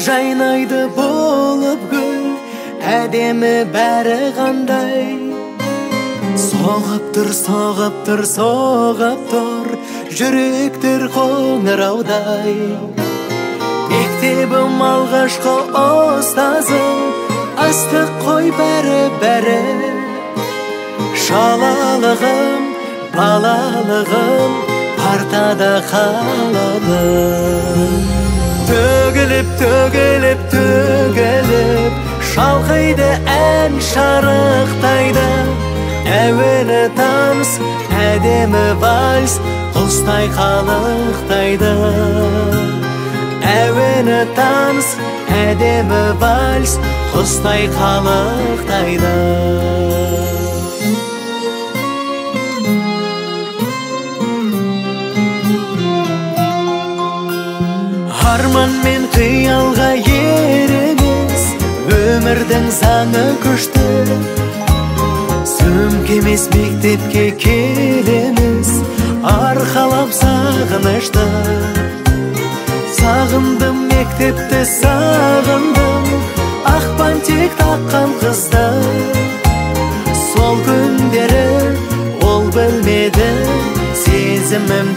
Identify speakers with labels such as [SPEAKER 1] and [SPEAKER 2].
[SPEAKER 1] Жайнайды болып гүл, әдемі бәрі қандай. Соғып тұр, соғып тұр, соғып тұр, жүректер қоңыраудай. Мектебім алғашқы ұстазым, ыстық қой бәрі-бәрі. Шалалығым, балалығым партада қалады. Төгіліп, төгіліп, төгіліп, шалқиды ән шарықтайды. Әуені таныс, әдемі вальс, құстай қалықтайды. Әуені таныс, әдемі вальс, құстай қалықтайды. Арман мен қиялға еріміз, өмірдің заңы күшті. Сөмкеміз мектепке келеміз, арқалап сағынышты. Сағындым мектепті, сағындым, ақ бантик таққан қызды. Сол күндері ол білмеді сезімім